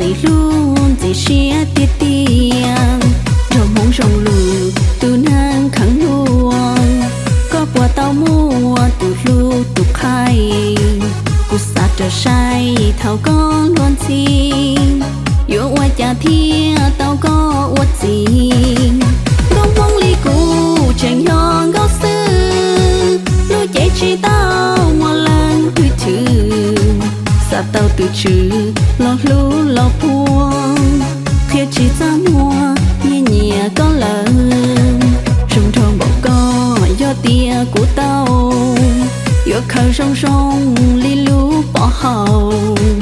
ntxim hlub ntxim siab tiag tiag. Nraug Hmoob zoo lus tus neeg kheev hluas, koj puas tau muaj tus hlub tus qhaib? Kuv xav rov saib thaum koj luag ntxhi, yuav ua cas thiaj tau koj ua txiv. Nkauj Hmoob li kuv tseem yog nkauj xwb, hlub ces tsis tau muaj leej twg chwv. Xav tau tus tswv los hlub los puag, qhia tsis txaj muag nyiag nyiam koj lawm. Zoo nraug npaum koj yog tias kuv tau, yuav khaws zoo zoo li lub pov haum.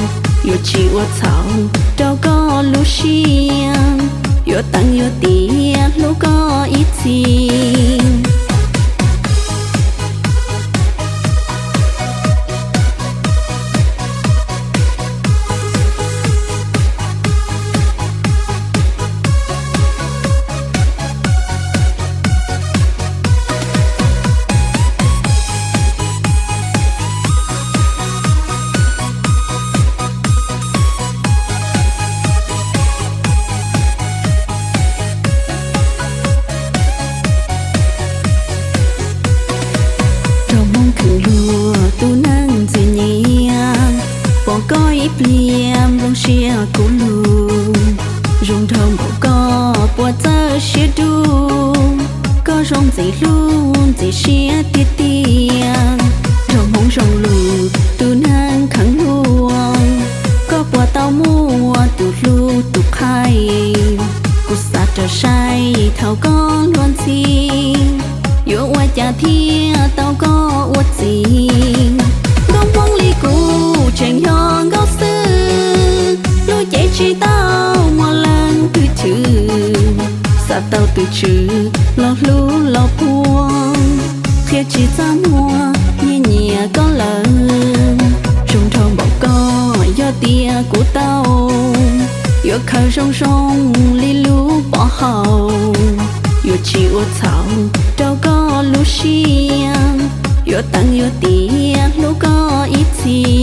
Yuav tsis ua txhaum rau koj lub siab, yuav teev yuav tiav hlub koj ib txhis. Nraug Hmoob khwv luag tus neeg ntxim nyiam, pom koj ib pliag nplooj siab kuv lug. Zoo nraug npaum koj puas txawj siab dub, koj zoo ntxim hlub ntxim siab tiag tiag. Nraug Hmoob zoo lus tus neeg kheev hluas, koj puas tau muaj tus hlub tus qhaib? Kuv xav rov saib thaum koj luag ntxhi, yuav ua cas thiaj tau koj ua txiv. Nkauj Hmoob li kuv tseem yog nkauj xwb, hlub ces tsis tau muaj leej twg chwv. Xav tau tus tswv los hlub los puag, qhia tsis txaj muag nyiag nyiam koj lawm. Zoo nraug npaum koj yog tias kuv tau, yuav khaws zoo zoo li lub pov haum. Yuav tsis ua txhaum rau koj lub siab, yuav teev yuav tiav hlub koj ib txhis.